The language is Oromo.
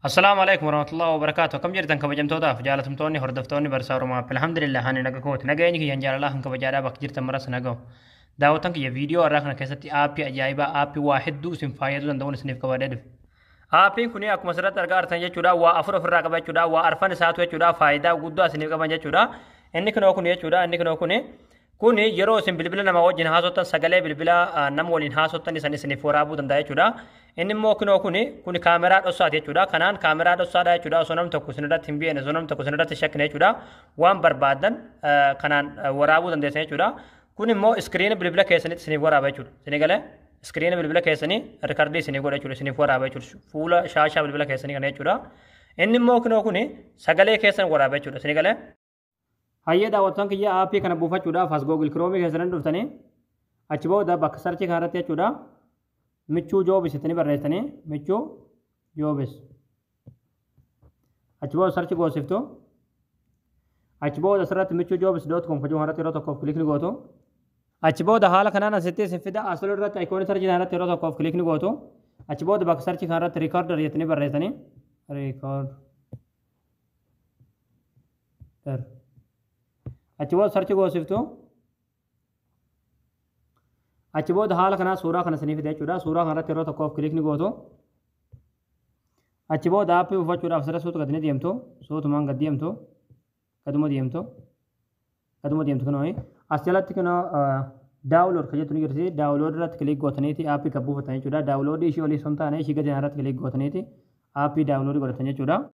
Assalaamu alaikum warahmatullahi wabarakatuh. Akkam jirtan, kabajamtootaaf jaalatamtoonni hordoftoonni Barsaa Oromoo? Alhamdulillah, ani naga kooti. Nageenyi kiyyan jaalalaa kan kabajaadhaa bakka jirtan maras naga'u. Daawwattan kiyya, viidiyoo har'aa kana keessatti aappii ajaa'ibaa, aappii waa hedduu isin fayyaduu danda'uun isiniif qabadee dhufe. Aappiin kun akkuma asirratti argaa jirtan jechuudha, waa afur ofirraa qaba jechuudha. Waa arfan isaatu jechuudha, faayidaa guddaa isiniif qaban jechuudha. Inni kunoo kun jechuudha, inni kunoo kun yeroo isin bilbila nama wajjin haasoftan sagalee bilbila nama waliin haasoftan isan isiniif waraabuu danda'a jechuudha. Inni immoo kunoo kun kaameraa dhoksaati jechuudha. Kanaan kaameraa dhoksaadha jechuudha. Osoo namni tokko isin irratti hin beekne, osoo namni tokko isin irratti hin shakkine jechuudha. Waan barbaadan kanaan waraabuu dandeessan jechuudha. Kun immoo iskiriina bilbila keessanitti isiniif waraaba jechuudha. Isinii galee, iskiriina bilbila keessanii rikardii isinii godha jechuudha. Isiniif waraaba jechuudha. Fuula shaashaa bilbila keessanii kana jechuudha. Inni immoo kunoo kun sagalee keessan waraaba jechuudha. Isinii galee. Hayyee daawwattoon kiyya, aappii kana buufachuudhaaf as Google Chrome keessanii dhuftanii, achi booda bakka search kanarratti jechuudha, Michuu Jobs jettanii barreessanii, Michuu Jobs, achi booda search goosiftu. Achi booda asirratti michuujobs.com kajuu kanarratti yeroo tokkoof click ni gootu. Achi booda haala kanaan asitti isin fida. Asirratti irratti icon search kanarratti yeroo tokkoof click ni gootu. Achi booda bakka search kanarratti recorder jettanii barreessanii, recorder, achi booda search goosiftu. Achi booda haala kanaa suuraa kana isinii fida jechuudha. Suuraa kanarratti yeroo tokkoof click ni gootu. Achi booda aappii buufachuudhaaf asirra suutu gad ni deemtu. Suutumaan gad deemtu. Gaduma deemtu. Gaduma deemtu. Kunoo as jalatti kunoo download kan jettu ni jirti. Download irratti click gootaniiti aappii kan buufatan jechuudha. Download ishii olii osoo hin taane ishii gadi irratti click gootaniiti aappii download godhatan jechuudha.